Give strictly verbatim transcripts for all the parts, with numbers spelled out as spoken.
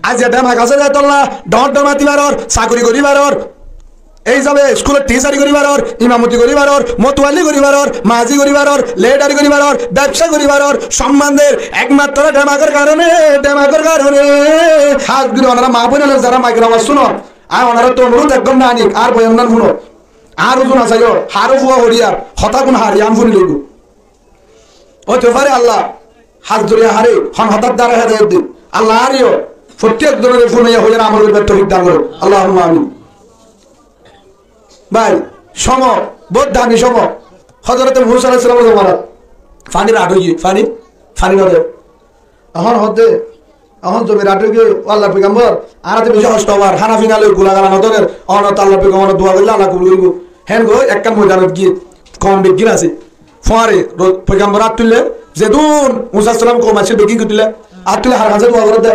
Aijja dhemak asé de tolla, dhoóñr dhoóñr mati faror, sakuri gorí faror, ei hísabe iskúlot thísari gorí faror, imamoti gorí faror, motuwali gorí faror, mazi gorí faror, leidari gorí faror, bebsa gorí faror, somman der ekmatro dhemakor karone, dhemakor karone. Hás gorí onora maa boin ókkol zará maikor awaz cúno, añí onorattú onurud ekkán nani, añár boyan gán fúno. Añár uzu no saiyó, haré fua hoçé ar, hotá gún haré, añí fúni loibo. Ói to fare Allah, hás dóri añáre, hon hotár duara hedayot de. Allah añáre yó, fottí ekzonore fúnaiya hoiyóre amol goríbar toufik dan goró. Allahumma amin. Bái, cómo, bout dami cómo. Hozorote Musa aláihis salamor zomanat fanir ath óiye, fani, fani no de. Ehón hoódde, ehón zomir ath óiye, ó Allar foigambor, añárattú beci hosto óibar, hána fina loi gula gala no dórer, onor to Allar foigambor dua goille Allah kobul goríbo. Héen goi ekkán moidanot giyé, koum beggín asé. Fúañre ro-, foigambor ath tuille, zedún Musa aláihis salam koum aiccíl beggín ki tuille, ath tuille har hañsé dua gorédde.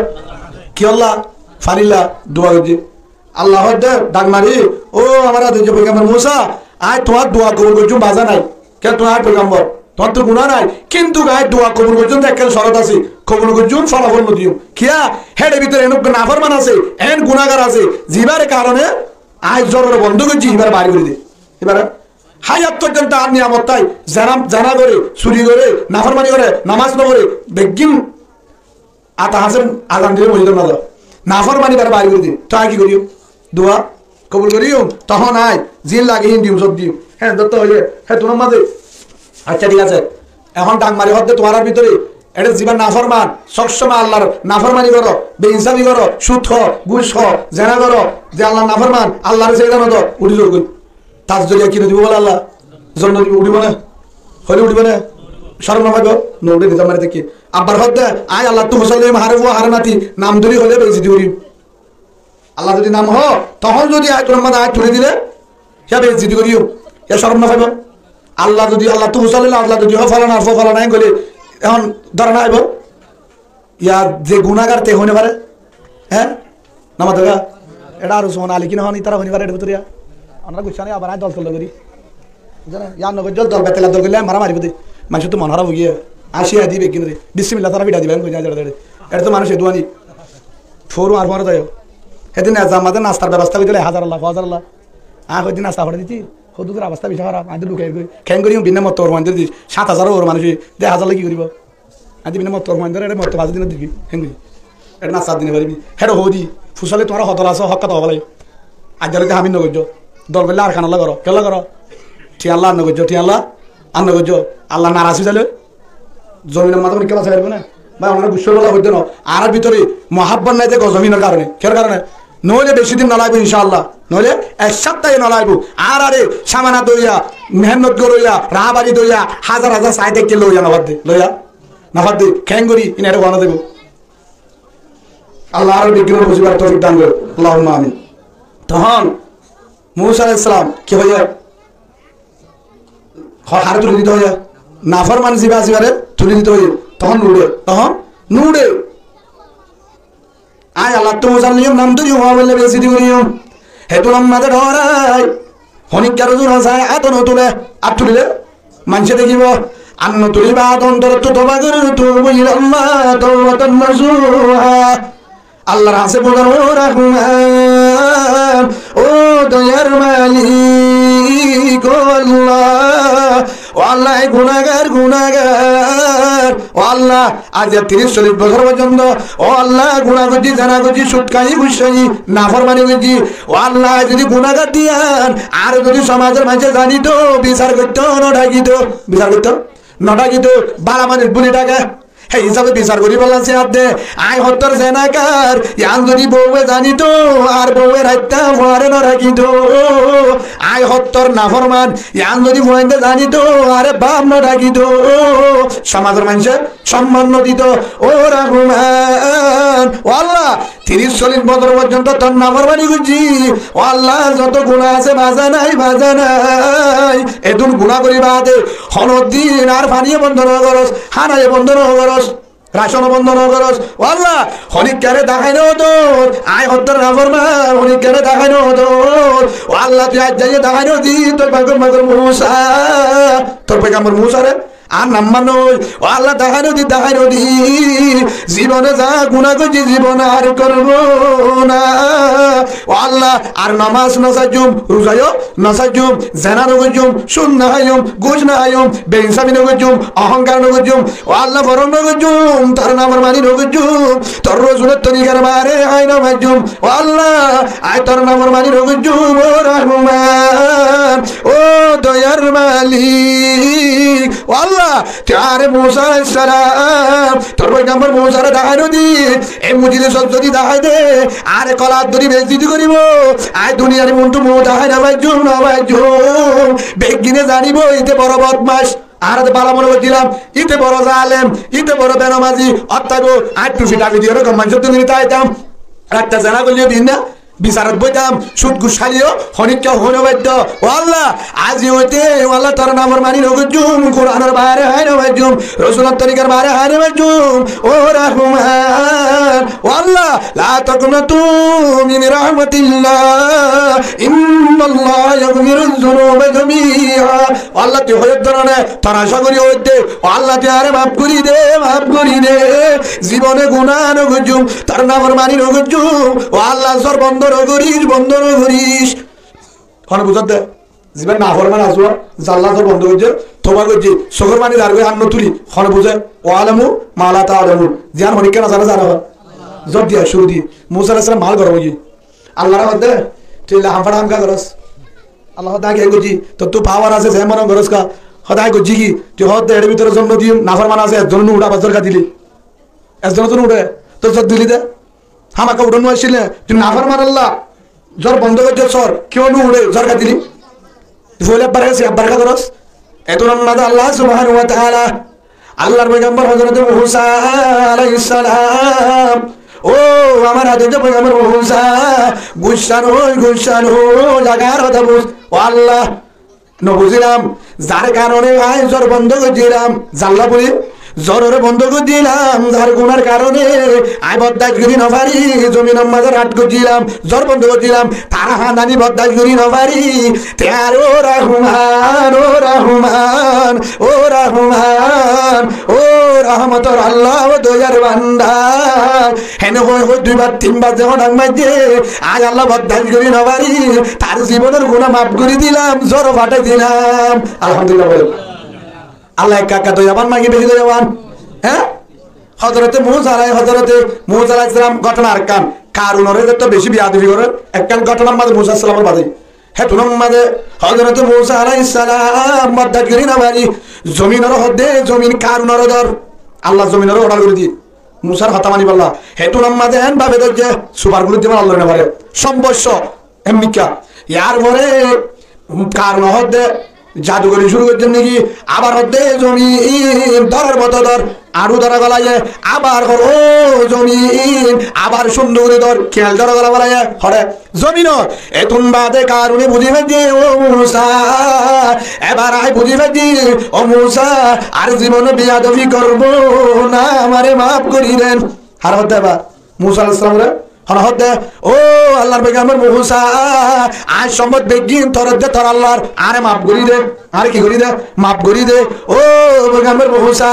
Kiyólla, fanilla dua goijjé. Allah hoódde dhak mari, "Ó amar adorjo foigambor Musa, añí tuáñr dua kobul goijjúm, baza nái. Kiyá tuñí añár foigambor, tuáñrtú guná nái, kintu añí dua kobul goijjúm de ekkán córot asé, kobul goijjúm, folafol no diyúm. Kiyá, héçe bútore enókka naforman asé, eén gunágar asé, zibár karone añí zorore bondó goijjí, ibáre bair gorí de." Ibáre háyat foijjonto añár niyamot tái, zena, zena goré, suri goré, naformani goré, nomaz no foré, beggín Ata hañsé azan dile mosjidot no za. Naformani ibáre bair gorí diyum. Toi añí ki goijjum? Dua kobul goijjum. Tohón añí zin lage hín diyum, sób diyum. Hé, dótto hoiyé, hé, tunor mazé. Accá, thík asé. Ehón dhak mari hoódde tuáñrar bútore, eçé zibá naforman, sób somoi Allar naformani goró, beinsáfi goró, cúd hó, gúc hó, zena goró, ze Allar naforman, Allaré seida no do, uçí zagói. Tar zoriya ki no dibo bóle Allah? Zon no dibo, uçíbo né? Hoilé uçíbo né? Córom no faibo? No uçé, nizor mari táke. Abbar hoódde, añí Allattú fusár loiyum, haré fua, haré nati, nam dóri hoilé beizzoti goijjum. Allah zodi nam hoó, tohón zodi añí tunor mazé añí tuli dile, yá beizzoti goijjum, yá córom no faibo? Allah zodi, Allattú fusár loile, Allah zodi hoó, folanar fua, folanar fua hoilé, ehón dóra no faibo? Yá ze gunágar te hoói no fare? Hé? Nomaz dóra? Eçé ar usman ali ki no hoón, itará hoói no fare, eçé bútore yá? Onora guccá nái, abar añí dol tol gorí. Buzó né? Yá no goijjó, dol betela dol goillé, mara mari bóde. Maincóttu mon hóraf ói giyé. Añí cíya di beggín re. Bismillah, tará fidha diba, en goijjá, eçé, eçé. Eçé to manúic edúani. Fóru ar fóru zaiyo. Hédin ezam mazé nastar bebosta goijjíl, ek házar Allah, ek házar Allah. Añí hoiddin nasta foçai diti, hodúkor obostá beci hóraf, añí to lukai goi. Keén gorí, binne mottor fuain dóri di, sát házar or manúic, dui házar loi ki goríbo? Añí to binne mottor fuain dóri, eçé mottor bazi dine diki, keén gorí? Eçé nasta dine faribi. Héçe hoó di, fusár loi tuáñra hodol asó, hók hotá hoó bái. Aijja lóti hamin no goijjó. Dol goillé Arkanalla goró. Kiyólla goró? Thiañlla ar no goijjó, thiañlla ar no goijjó. Allah naraz ói zailé, zominor mazé honikka basai faribó né? Bái, onora guccá bola hoiddé no. Añárar bútore muhábbat nái de gozominor karone. Kiyór karone? Noóile beci din no laibo, incá Allah. Noóile ek sápta no laibo. Añárare samana doiya, mehénnot goróiya, rahábari doiya, házar házar saái táikile loiya no fadde, loiya no fadde. Keén gorí? Ín eçé hoó no zaibo. Allah añárar beggúnore buzíbar toufik dan goró. Allahumma amin. Tohón Musa aláihis salam ki hoiyé? Ho-, haré tuli dito hoiyé? Naforman zibá asé ibáre tuli dito hoiyé. Tohón no uçé, tohón no uçé. Añí Allattú fusár loiyum, nam dóri hoó bóli beizzoti goijjum. Hétun ammá de dhorai. Honikka ruzur asé, át no tulé, át tulilé maincé dekíbo. Ar no tulíba, át, ontorottú toba gorí, tubu ilallah taubatan nasuha. Allar hañsé buzón, ó Rahman, ó doyar malik, ó Allah, ó Allah, e gunágar, gunágar, ó Allah, aijja tiríc sollic bosór foijjonto, ó Allah, guná goijjí, zena goijjí, cúd háiyi, gúc háiyi, naformani goijjí, ó Allah, zodi gunágar de yián añáre zodi somazor maincé zanito, bisar goitto no dhákito, bisar goitto no dhákito, bála manúic buli dháke. Hé hísabe bisar goríbolla siyar de, añí hottór zenakar, yián zodi bouwe zanito, ar bouwe raitta fuare no rakito. Añí hottór naforman, yián zodi fuainde zanito, are baf no rakito. Somazor maincé somman no dito. Ó Rahman, ó Allah, tiríc sollic bosór foijjonto tor naformani goijjí. Ó Allah, zoto guná asé, baza nái, baza nái. Edún guná gorí bade honodin ar faniye bondo no goros, hánaye bondo no goros, racone bondo no goros. Ó Allah, honikkare dahái no dor, añí hottór naforman, honikkare dahái no dor. Ó Allah, tui aijjaye dahái no di, tor poigambor Musa, tor poigambor Musare Ar nafórmani no ói, ó Allah, dahái no di, dahái no di, zibone za guná goijjí, zibone ar goribó na. Ó Allah, ar nomás no saijjum, ruza yó no saijjum, zena no goijjum, sud no háiyum, gúc no háiyum, beinsáfi no goijjum, ohónkar no goijjum, ó Allah, forók no goijjum, tor nafórmani no goijjum, tor rosulor torikar baáre hái no faijjum, ó Allah, añí tor nafórmani no goijjum, ó Rahman, ó doyar malik, ó Allah, tui añáre Musa aláihis salam, tor foigambor Musare dahái no di, e mujlisot zodi dahái de, añáre kolat dóri beizzuti goribó, añí duniyar muúntu muú dahái no faijjum, no faijjum, beggúne zanibó, íte boro bodmac, añára de bála mone goijjílam, íte boro zalem, íte boro benomazi, óttabó, añí tufi dabi diyóre gom maincór dóri táitam, ratta zena goillé din na, bisarot boitam, sud gúc háileyo, honikka hoói no faitto. Ó Allah, aijja óite, ó Allah, tor nafórmani no goijjum, Kuranor baáre hái no faijjum, rosulor torikar baáre hái no faijjum. Ó Rahman, ó Allah, la taknatu min rahmatillah, innallaha yaghfiruz zunuba jamia. Ó Allah, tui hoiyór dóre tor acá gorí óidde, ó Allah, tui añáre maf gorí de, maf gorí de. Zibone guná no goijjum, tor nafórmani no goijjum. Ó Allah, zor bondo no goris, bondo no goris. Hone buzódde? Ziba nafórman asé, zalla zor bondo goijjé, touba goijjé, sokor fani zar goi, han no tuli, hone buzé? Wa'lamu ma la ta'lamun. Ziyán honikka no zane, zane hon. Zor diya cúru di. Musa aláihis salam mal gorom óiye. Allaré hoódde, tui illa ham fara ham ká goros. Allah hoódde, añí ki goijjí? Tottú pawar asé, ze mone goros ká. Hoódde, añí goijjí ki? Tui hoódde, ére bútore zon no diyum, nafórman asé, ekzon no uçé, abar zor ká dili. Ekzon zon no uçé, toi zor dili de. Hámaká uçón no accíl né, tui nafórman Allah. Zor bondo goijjós, zor kiyó no uçé, zor ká dili. Tui foila ebbar gesi, ebbar ká goros. Etún mazé Allah subhanahu wa ta'ala Allar foigambor Hozorote Musa aláihis salam, ó amar adorjo foigambor Musa, guccá no ói, guccá no ói, zagar hotá buz. Ó Allah, no buzílam, zar karone añí zor bondo goijjílam, zalla buli, zorore bondo goijjílam, zar gunar karone añí bordac gorí no fari, zominor mazé rat goijjílam, zor bondo goijjílam, tar hañdani bordac gorí no fari, te ar ó Rahman, ó Rahman, ó Rahman, ó rahmotor Allah, ó doyar banda. Hene hoi hoi duibar tinbar zehón dak maijjé, añí Allah bordac gorí no fari, tar zibonor guná maf gorí dilam, zor fathái dilam. Alhamdulillah bole. Allah ekka ekka doyaban naki beci doyaban? Hé? Hozorote Musa alai-, Hozorote Musa alaihissalam gótona arekkán. Karunore zetó beci beyadobi gorer, ekkán gótonar mazé Musa alaihissalamor bade. Hétunor mazé Hozorote Musa alaihissalam bordac gorí no fari, zominore hoódde, zomin Karunore dór. Allah zominore order gorí diye. Musar hotá manibálla. Hétunor mazé en bábe dóijje, super glue dibar Allah no fare. Sombosho, emmikká. Yar fore Karune hoódde, jadugori cúru goijjé niki? Abar hoódde, zomin, dórar moto dór. Añçu dóra golaiyé, abar hoór, ó zomin, abar cúndor gorí dór. Kiyal dóra gola golaiyé, hoóre. Zominor, etún baade Karune buzí faijjé, ó Musa, ebar añí buzí faijjí, ó Musa, ar zibone beyadobi gorbó na, amare maf gorí den. Hare hoódde ebar? Musa alaihissalamore. Hone hoódde, ó Allar foigambor Musa, añí sombot beggín tor edde tor Allar, añáre maf gorí de, añáre ki gorí de? Maf gorí de. Ó foigambor Musa,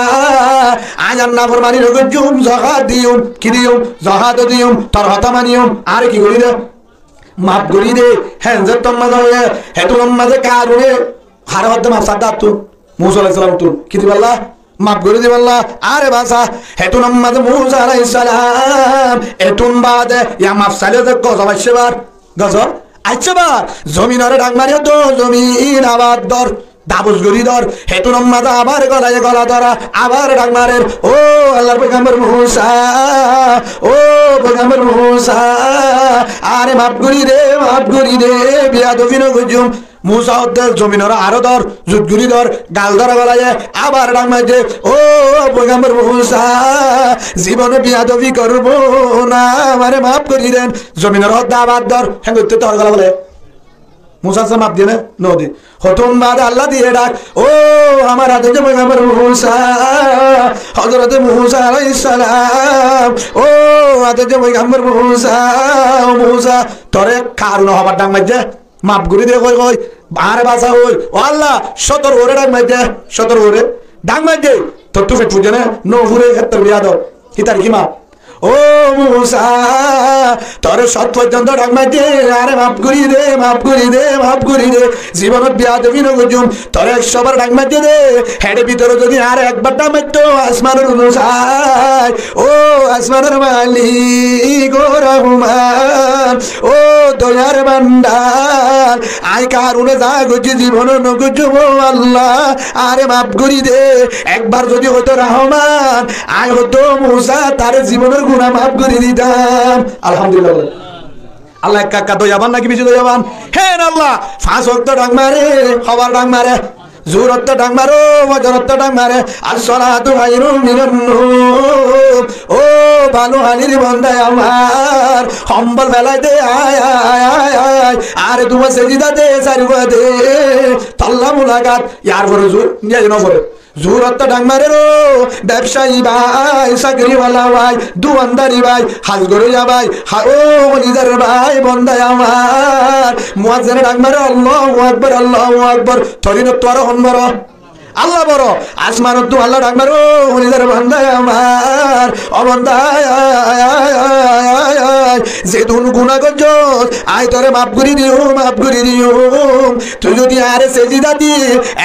añí ar naformani no goijjum, zakat diyum, ki diyum? Zakat diyum, tor hotá maniyum, añáre ki gorí de? Maf gorí de, héen zettót mazé hoiyé, hétunot mazé Karune hare hoódde maf sadde attú, Musa alaihissalamtú. Ki dibálla? Maf gorí dibálla, añáre basa. Hétunot mazé Musa alaihissalam, etún baade, ya maf sailé de gozob aiccé bar, gozob aiccé bar, zominore dhak mari dór, zomin abar dór. Dabus gorí dór, hétunor mazé abar golaiyé, gola dóra, abar dhak marer. Ó Allar foigambor Musa, ó foigambor Musa, añáre maf gorí de, maf gorí de, beyadobi no goijjum. Musa hoódde zominore aró dór, zut gorí dór, gal dóra golaiyé, abar dhak maijjé. Ó foigambor Musa, zibone beyadobi gorbó na, amare maf gorí den. Zominore hoódde abar dór, héen goitté dór gola golaiyé. Musa alaihissalam maf diye né? No diye. Hétun baade Allah diye dhak, ó amar adorjo foigambor Musa, Hozorote Musa alaihissalam, ó adorjo foigambor Musa, ó Musa, tore Karune hobar dhak maijjé, maf gorí de hoi hoi, añáre basa hoi, ó Allah, cótor uore dhak maijjé, cótor uore. Dhak maijjé, tottú fet fuijjé né, no fure, héttor biyadó. Hítar ki maf? Ó Musa, toré cót foijjonto dhak maijjé, añáre maf gorí de, maf gorí de, maf gorí de. Zibonot biyadobi no goijjum, toré ekcó bar dhak maijjé de, héçe bútore zodi añáre ekbar dhak maitto, asmanor uzu sai, ó asmanor malik, ó Rohman, ó doyar bandar, añí Karune za goijjí zibonot no goijjum, ó Allah, añáre maf gorí de. Ekbar zodi hoito Rohman, añí hoito Musa, taré zibonor guná maf gorí ditam. Alhamdulillah. Allah ekka ekka doyaban naki beci doyaban? Hé Allah, fañs wokto dhak mare, hobar dhak mare. Zuhur ottu dhak maro, fojor ottu dhak mare, as-salatu khairun minan nawm. Ó bála halir bonda amar, hombol felai de, ai, ai, ai, ai, ai. Añáre duwa sejida de, sari wa de, tolla mulakat, yar fore zuhur, niya no fore. Zuhur ottu dhak mare ro, bebsayi bái, sakriwala bái, duandari bái, haz goroya bái, ha, ó holizar bái, bonda amar. Muazzine dhak mare, Allahu Akbar, Allahu Akbar. Torin ottu aró hon boro? Allah boro. Asman ottu Allah dhak mare, ó holizar bonda amar. Ó bonda, ai, ai, ai, zedún guná goijjós, añí toré maf gorí diyum, maf gorí diyum. Tui zodi añáre sejida di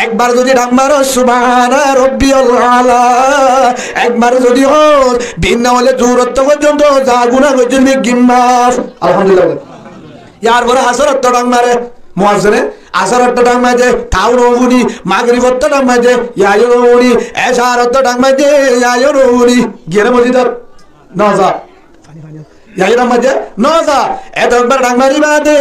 ekbar zodi dhak maro, Subhana Rabbiyal Ala, ekbar zodi hos, binna óile zuhur ottu foijjonto za guná goijjós beggín maf. Alhamdulillah. Yar fore asor ottu dhak mare, muazzine, asor ottu dhak maijjé, tau no funi, magrib ottu dhak maijjé, yá yó no funi, ecar ottu dhak maijjé, yá yó no funi. Giyé né mosjidot? No za. Yá yó dhak maijjé? No za. Eto ekbar dhak mari bade,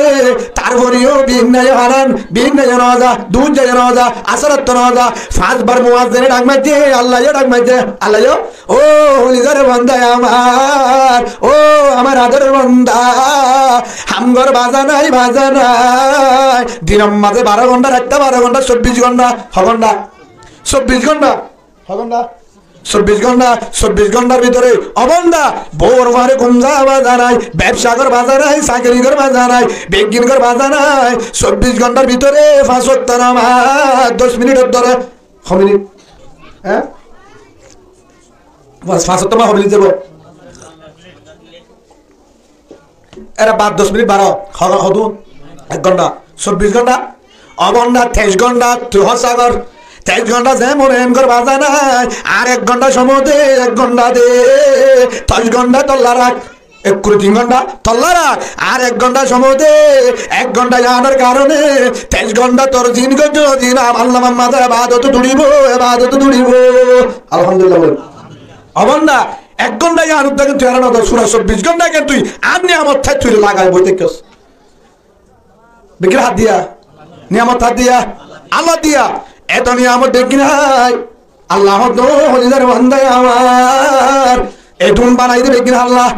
tar fore yó binna yó hanan, binna yó no za, dui za yó no za, asor ottu no za, fañs bar muazzine dhak maijjé, Allah yó dhak maijjé, Allah yó. Ó holizar bonda amar, ó amar ador bonda, ham gor baza nai, baza nai. Dinor maze baro gonta, raitta baro gonta, sobbic gonta, ho gonta? Sobbic gonta, ho gonta? Sobbic gonta, sobbic gontar bútore, ó bonda, bouwor fuare gum za baza nai, bebsa gor baza nai, sakri gor baza nai, beggín gor baza nai, sobbic gontar bútore fañs wokto namaz, doc minitor dore, ho minit? Hé? Bas, fañs wokto namaz ho minit zaibo? Ere bad doc minit baro, ho-, hodún? Ek gonta, sobbic gonta. Ó bonda, teic gonta, tui hosá gor. Teic gonta zemon en gor baza nai, ar ek gonta somoi de, ek gonta de, teic gonta tolla rak. Ekkuri tin gonta tolla rak, ar ek gonta somoi de, ek gonta iyanor karone teic gonta tor zindigi, zindigi amalla maze ebadot duribo, ebadot duribo. Alhamdulillah bol. Ó bonda, ek gonta iyanor dagin tui ar no dor, fura sobbic gonta ken tui ar niyamot tui lagai boi táikos. Beggín hár diya? Niyamot hár diya? Allah diya. Eto niyamot beggín hái. Allah hoó de, ó holizar bonda amar, edún banai de beggín Allah.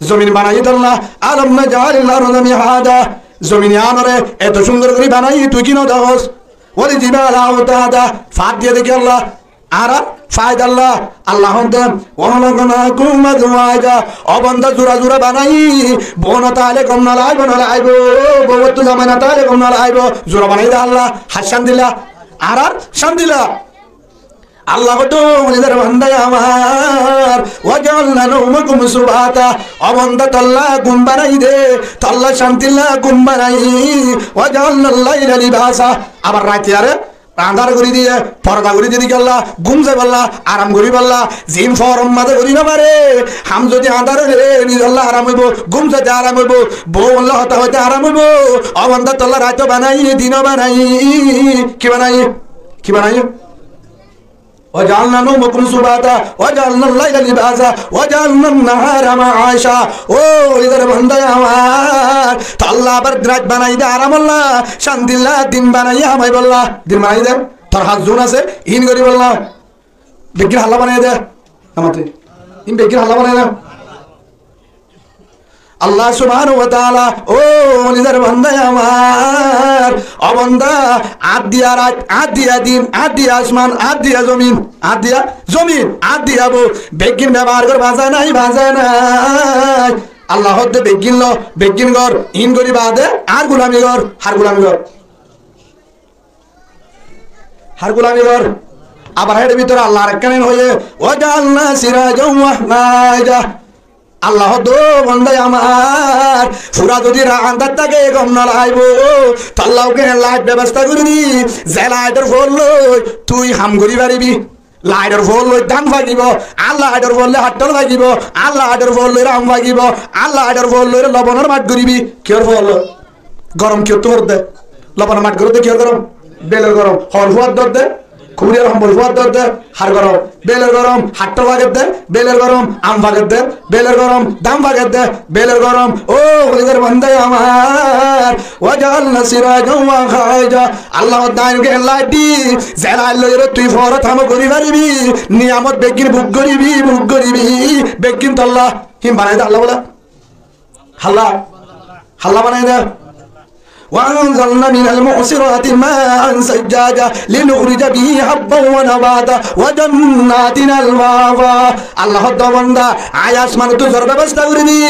Zomin banai de Allah. Alam naj'alil arda mihada. Zomin iyanore eto cúndor gori banai, tui ki no dekós? Wal jibala awtada. Fat diye de ki Allah? Añárar faidalla. Allah hoó de, "Wa khalaqnakum azwaja." Ó bonda, zura zura banai, bou no táile gom no laibo, no laibo. Bou ottu zamai no táile gom no laibo. Zura banai de Allah, hár cán dilla? Añárar cán dilla. Allah hoó de, "Ó holizar bonda amar, wa ja'alna nawmakum subata." Ó bonda, tolla gum banai de, tolla cántilla gum banai. "Wa ja'alnal layla libasa." Abar raitiyare andár gorí diye, forda gorí diye de ki Allah, gúm zaiballa, aram goríballa. Zin foór maze gorí no fare, ham zodi andár óile nizolla aram óibo, gúm zaite aram óibo, bou olla hotá hoite aram óibo. Ó bonda, tolla raito banai, dino banai, ki banai? Ki banai? "Wa ja'alna nawmakum subata, wa ja'alnal layla libasa, wa ja'alnan nahara ma'asha." Ó holizar bonda amar, tolla abar rait banai de aramo lla, cántilla, din banai de hamaibo lla. Din banai de, tor hás zun asé, in goribo lla. Beggín halla banai de. Amate. In beggín halla banai de. Allah subhanahu wa ta'ala, ó holizar bonda amar, ó bonda, añár diya rait, añár diya din, añár diya asman, añár diya zomin, añár diya zomin, añár diya bou, beggín bebohár gor baza nai, baza nai. Allah hoó de, beggín lo, beggín gor, in gori bade, añár gulami gor, hár gulami gor? Hár gulami gor? Abar héçe bútore Allah arekkán hoiyé, "Wa ja'alna sirajan wahhaja." Allah hoó de, "Ó banda amár, fura zodi ra-, andár táke gom no laibo, tolla uggwá lait bebosta gorí di, ze laitor foólla tui ham gorí faribi." Laitor foólla dán fagibo, ar laitor foólla hattól fagibo, ar laitor foólla ram fagibo, ar laitor foólla lobonor math goribi. Kiyór foólla? Gorom kiyóttu goré de? Lobonor math goré de kiyór gorom? Belor gorom. Hor fuar dór de, kuburiyar hombol fuar dór de, har gorom? Belor gorom, hattól fager de, belor gorom, am fager de, belor gorom, dán fager de, belor gorom. Ó, hoilizar banda amár, "Wa ja'alna sirajan wahhaja." Allah hoó de, "Añí uggwá lait di, ze lait loiyóre tui foór ham gorí faribi, niyamot beggín buk goribi, buk goribi, beggín tolla." Hín banai de Allah bóle. Halla. Halla banai de. "Wa anzalna minal mu'sirati ma'an sajjaja, linukhrija bihi habban wa nabata, wa jannatin alfafa." Allah hoó de, "Banda, añí asmanottú zor bebosta gorí di,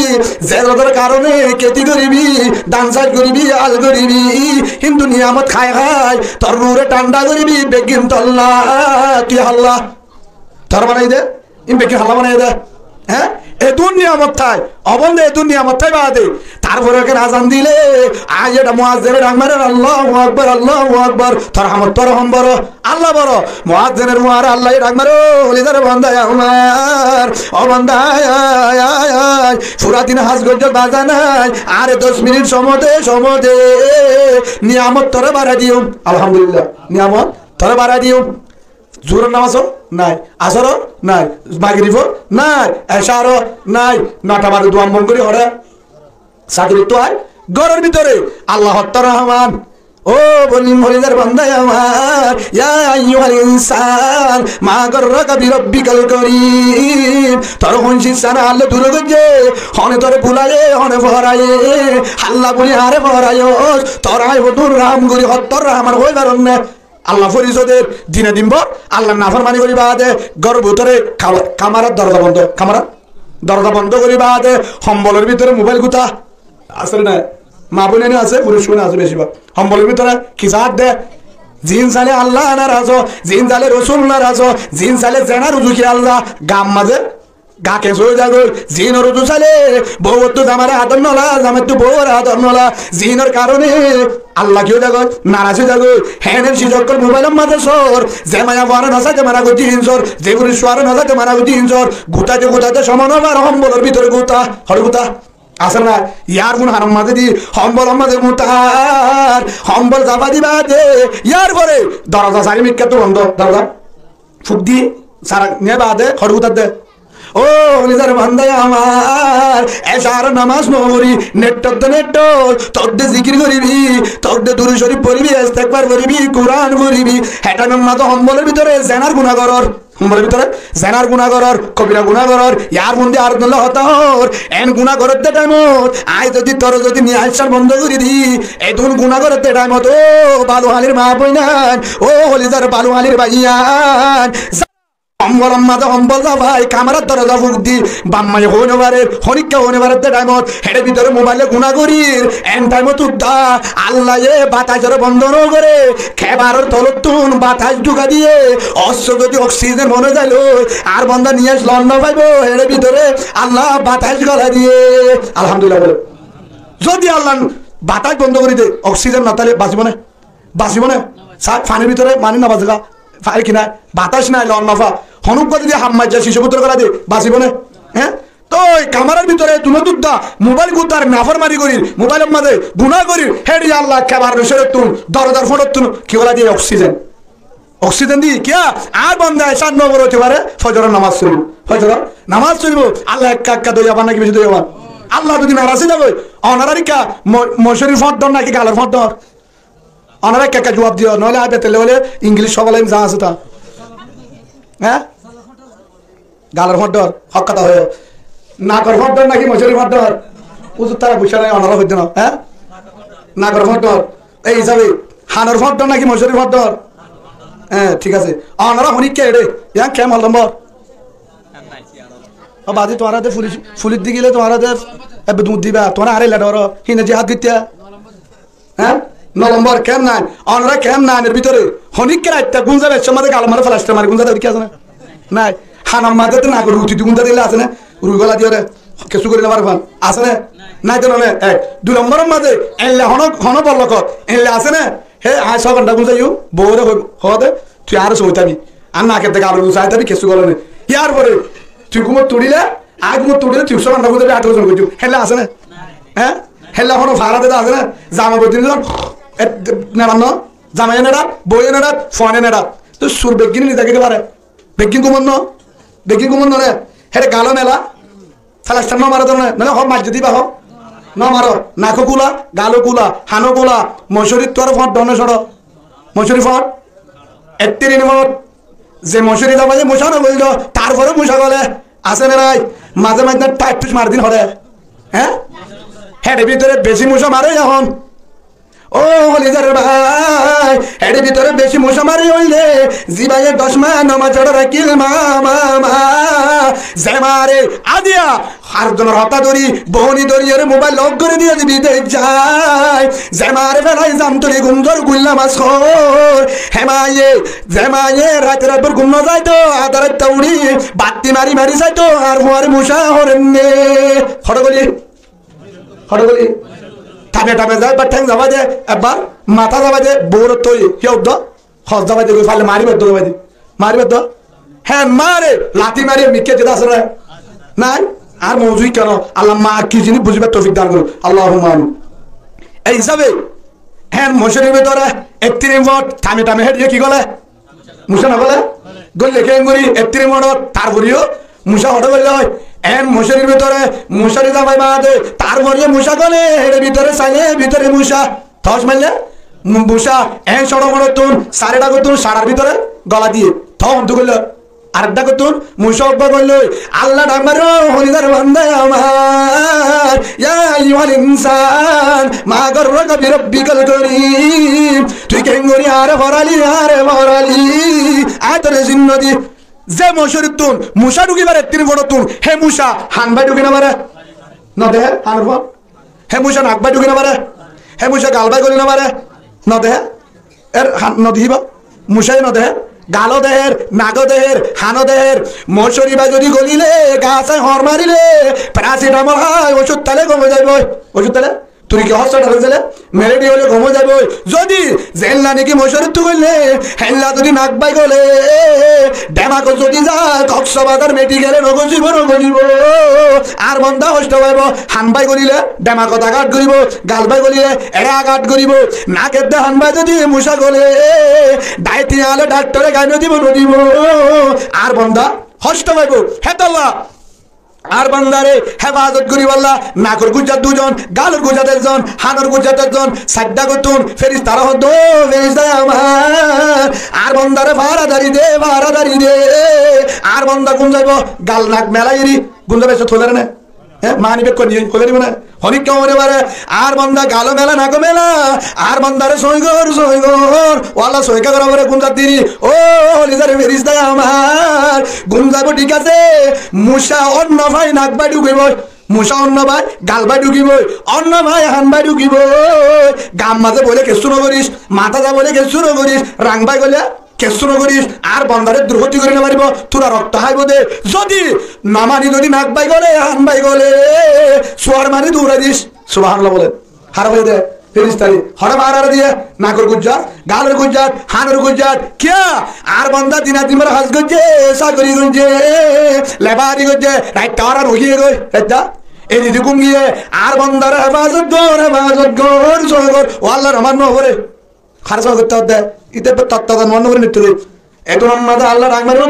ze zoror karone kéti goribi, dán sas goribi, al goribi, hín niyamot hái hái tor ruure thánda goribi, beggín tolla." Ki halla? Tor banai de, ín beggín halla banai de. Hé? Edún niyamot tái, ó banda, edún niyamot tái baade, tarfore ekkán azan dile, aiyóre muazzinore dhak marer, "Allahu Akbar, Allahu Akbar, tor hamot tor hom boro, Allah boro." Muazzinor fuare Allah ye dhak marer, "Ó hoilizar banda amár, ó banda, ai, ai, ai, ai, fura din ham goijjós, baza nai, are doc minit somot de, somot de, niyamot tore barai diyum." Alhamdulillah, niyamot tore barai diyum. Zuhuror namazó nai, asóror nai, magrifor nai, ecáror nai, nota baade duan bon gorí hoçé? Sákilottú ai, góror bútore Allah ottór Rohman. Ó boni, hoilizar banda amár, ya ayyuhal insan, ma garraka bi rabbikal karim. Tore hon siccáne Allah dure goijjé, hone tore bulaiyé, hone foraiyé, Allah buli hare foraiyo, tore añí hodún rahám gorí, hottór Rohman hoi faron né. Allah foriso der, dine din bor Allahr naformani gorí baade, góror bútore ka-, kamarar dorza bondo, kamarar dorza bondo gorí baade, hombolor bútore mobail gúta, asé né nai? Maa boin ókkol asé, furuc ókkol asé beci bák. Hombolor bútore ki zar de? Ziín sailé Allah naraz ó, ziín sailé Rosul naraz ó, ziín sailé zenar uzu kiyal za, gar mazé ga keñs ói zagói, ziínor uzu sailé, bouwottú zamare ador nola, zamaittú bouwore ador nola, ziínor karone Allah ki ói zagói, naraz ói zagói. Héen cíz ókkol mobailor mazé sór, ze maiyafuare no saite mana goijjé hín sór, ze furucfuare no saite mana goijjé hín sór, gutaite gutaite cómo no far, hombolor bútore guta, hoçé guta? Asé né nai? Earfon hanor mazé di, hombolor mazé gutar, hombol zafai di baade, yar fore doroza sairó mikkátu bondo, doroza fuk di, sara niye baade, hoçé gutar de? Ó hoilizar banda amár, ecar namaz no fori, net ot de net ot, tor de zikir goribi, tor de durud corif foribi, istigfar foribi, Kuran foribi, hé thaimor mazé hombolor bútore zenar guná goror, hombolor bútore zenar guná goror, kobira guná goror, earfon di ar ek zon loi hotá hoór, en guná goror de thaimot, añí zodi tore zodi niye aiccán bondo gorí di, edún guná goror de thaimot, ó baluhalir maa boinan, ó hoilizar baluhalir baiyan, Hombolor mazé hombol zafai, kamarar doroza fuk di, baf maye hoi no farer, honikka hoi no farer de thaimot, héçe bútore mobaile guná gorir, en thaimot udda, Allaye batacore bondo no gore, kebaror tolottún batac dhukai diye, osso zodi oksijen mone zailoi, ar banda niyas lon no faibo, héçe bútore Allah batac golai diye. Alhamdulillah bole. Zodi Allah batac bondo gorí de, oksijen no táile basibo né? Basibo né? Sa-, fanir bútore mani no base gá? Fare ki nai? Batac nai, lon no fa. Honó uggwá zodi ham maijja, cicor bútore golai de, basibo né? Hé? Toi kamarar bútore dunot udda, mobail gutar, naformani gorir, mobailor mazé guná gorir, héçe Allah kebar córottún, dorozar fóñçottún ki golai diye? Oksijen. Oksijen di, kiyá? Ar banda ecár no fore uthi fare, fozoror namaz foribo. Fozoror namaz foribo. Allah ekka ekka doyaban naki beci doyaban? Allah zodi naraz ói zagói, onorar ekka mo-, mocorir fóñt dor naki galor fóñt dor? Onora ekka ekka juab diyo, noóile añí betele óile Ingilic hoólaim za asé ta. Hé? Galor fóñt dor, hók hotá hoiyó. Nakor fóñt dor naki mocorir fóñt dor? Uzur, tara bucá nai, onora hoiddé no, hé? Nakor fóñt dor. Ei hísabe, hanor fóñt dor naki mocorir fóñt dor? Hé, thík asé. Onora honikka eçé, yián kemon lombor? Ó bazi, tuáñra de fulic, fulic di gile tuáñra de ebbe duñr diba, tuáñra añáre illa doro, híne jihad goittá. Hé? No lombor kemp nain, onora kemp nainor bútore honíkka raitta gúm zaiba, ecór mazé galor mazé felastar mari gúm zaiba, ki asé né? Nai. Hanor mazé to nakor ruti di gúm zaiba, asé né? Rui gola diyóre, kessú gorí no fare fán, asé né? Nai to no né? Ek. Dui lomboror mazé, eilla hono, hono bollokot, eilla asé né? Hé, añí só gonta gúm zaiyum, bouwore hoó, hoó de, tui añáre sói tábi. Ar nake de galor gúm zai tábi, kessú gola né. Yar fore, tui gúmot uçíle, añí gúmot uçíle, tui só gonta gúm zaibi, añí tore sói goijjum. Hélla asé né? Hé? Hélla hono fara de asé né? Zamai boidin zon, e, neçar no? Zamaiye neçar, bouye neçar, fuaine neçar. Toi sur beggíne niza ki fare? Beggín gúmot no? Beggín gúmot no re? Héçe galo mela? Felastar no maro dóro né? Nole hoó maijjé diba hoó? No maro. Nako kula, galo kula, hano kula, mocórit tuáñra foñt dóne soço. Mocóri foñt, ettirin foñt, ze mocóri zabaye mucá no goillo, tarfore mucá gole, asé né nai? Mazé mazé thaip thuc mari din hoçé. Hé? Héçe bútore beci mucá mare ehón. Ó holizar bái, héçe bútore beci mucá mare óile, zibaye doc maá nomaz foçá rakíl maá, maá, maá, ze maáre adiya, ar zonor hotá dóri, boóni dóri, ere mobail lok gorí diyé de bidec zai. Ze maáre félai zamtoli gúm zor guilla mas hoór. Hé maáye, ze maáye raite rait bór gúm no zaito, adá raitta uçí, batti mari mari saito, ar fuare mucá hoór enne. Hoçé goli? Hoçé goli? Thaime thaime zai, ebbar théng zaba de, ebbar matá zaba de, bouwor toi, ki hoó de? Hos zaba de, goi faille mari bar de, zaba de. Mari bar de. Hé, mare, lati mari, mikká zeda asé né? Nai? Ar mouzu kiyá no? Allah ma ki zinis buzibar toufik dan gorouk. Allahumma amin. Ei hísabe, hé, mocórir bútore, ettirin foñt, thaime thaime héçe ki gole? Mucá no gole? Goille keéngorí, ettirin foñt, tarfore yó, mucá hoçé goille hoó? Hé, mocórir bútore, mocóri zabai baade, tarfore yó mucá gole, héçe bútore saile, bútore mucá. Tos maille, mu-, mucá, en sóro moçottún, sair dhákottún, saçar bútore gola diyé. Tos hontú goillé, areddá kottún, mucá uggúa goillé, Allah dhak mari, ó holizar banda amar, ya ayyuhal insan, ma garraka bi rabbikal karim. Tui keéngorí añáre foraili, añáre foraili, añí tore zin no di. Ze mocórittún, mucá dhúki fare, ettirin foñtottún, hé mucá, han bái dhúki no fare? No dehé, hanor foñt. Hé mucá nak bái dhúki no fare? Hé mucá gal bái goli no fare? No dehé? Er han no dehíba? Mucáye no dehé? Galo dehér, nago dehér, hano dehér. Mocóri bái zodi golile, gasé hoóñr marile, parasitamol hái, ocút háile gom ói zaiboi. Ocút háile? Tui ki hospitalot gele, meléria óile gom ói zaiboi. Zodi zeénlla niki mocórittú goille, héénlla zodi nak bái gole, dhemakot zodi za, Koksbazar medikele no gosibo, no gosibo. Ar bonda hosto faibo, han bái golile, dhemakot agat goribo, gal bái golile, ere agat goribo, nak edde han bái zodi mucá gole, daiti ale dhaktore gai no dibo, no dibo. Ar bonda hosto faibo, hétolla. Ar bondare hefazot goribolla, nakor gujjat duzon, galor gujjat ekzon, hanor gujjat ekzon, sair dhákottún feristare hoó de, ó ferista amar, ar bondare fahara dari de, fahara dari de. Ar bonda gúm zaibo, gal nak melai eri, gúm zaibo, ecót hoilé né? Hé, mani bekkún niye, hoilé né? Honikka hone bare, ar bonda galo mela, nago mela, ar bondare sói gor, sói gor. Ó Allah, sói gora fore gúm zar diri. Ó holizar ferista amar, gúm zaibo thík asé. Mucá onno fai nak bái dhúkibo. Mucá onno fai gal bái dhúkibo. Onno fai han bái dhúkibo. Gam mazé boile kessú no goris, matá za boile kessú no goris, rang bái goile kessú no goris, ar bondare durgóti gori no faribo, tura rokto háibo de. Zodi no mani, zodi nak bái gole, han bái gole, suar mari durai dis. Subhanallah bole. Hara hoiye de, feristare. Hara hara diye, nakor gujjat, galor gujjat, hanor gujjat. Kiyá? Ar bonda din ar din bar haj goijje, sagori goijje, lebari goijje, raitta hara roiye goi, raitta. Ei didi gúm giye, ar bondare hefazot gor, hefazot gor, sói gor. Ó Allah, nomas no fore. Hara sói goitte hoó de, ite tatta zan mone gori nitte goi. Etún mazé Allah dhak mari, ó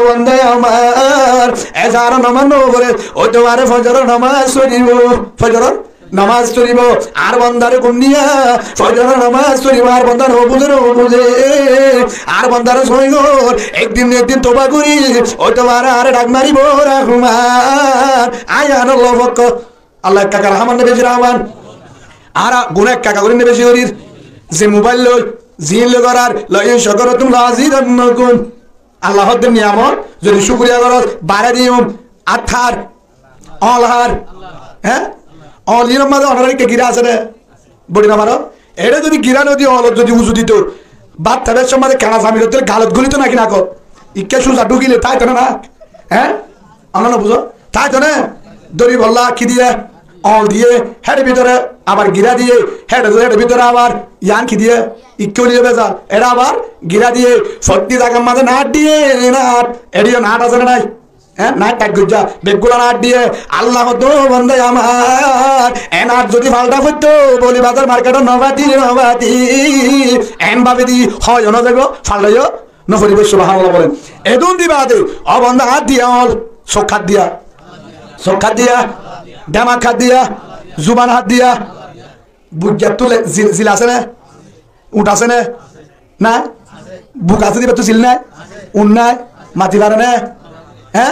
banda amar, e sára nomas no fore, ói to fare fozoror nomas foribo, fozoror nomas foribo, ar bondare gúm diya, fozoror nomas foribo, ar bonda no buze, no buze, ar bondare sói gor, ek din na ek din toba gori, ói to fare añáre dhak maribo, Rahman, añí añálla fokko. Allah ekka, rahaman ne beci rahaman? Añára guná ekka ekka gorí ne beci gorir? Ze mobail loi, zin loi gorar, la in shakartum la azidannakum. Allah hoó de niyamot, zodi cúkuriya goros, barái diyum. Athar, oñl har, hé? Oñl inor mazé onorá ki gira asé de? Bodi no maro? Eçé zodi girá no di, oñlot zodi uzu dito, bát háibar somot keñça samir dile galot gulito náki nákot? Ikká suza dhukile táito né na? Hé? Oñnora no buzó? Táito né? Dóri bolla ki diye? Oñl diye, héçe bútore abar girá diye, héçe, héçe bútore abar yián ki diye? Ikká óile bezal. Eçé abar girá diye, fottí zagar mazé nath diye, nath. Eçé yó nath asé né nái? Hé, nath tak goijjá, beggúla nath diye, Allah hoó de, "Ó banda amár, e nath zodi falta foitto, Boli Bazar marketor no fati, no fati." En báfe di, hoó yó no zaibo, falta yó no foribo, subhanallah bolen. Edún di baade, ó banda, hát diya oñl, suk hát diya, suk hát diya, demak hát diya, zuban hát diya, buijjattu le-, zil, zil asé né? Uñth asé né? Nái? Buk asé de, ibáttu zil nái? Uñth nái? Mati fare né? Hé?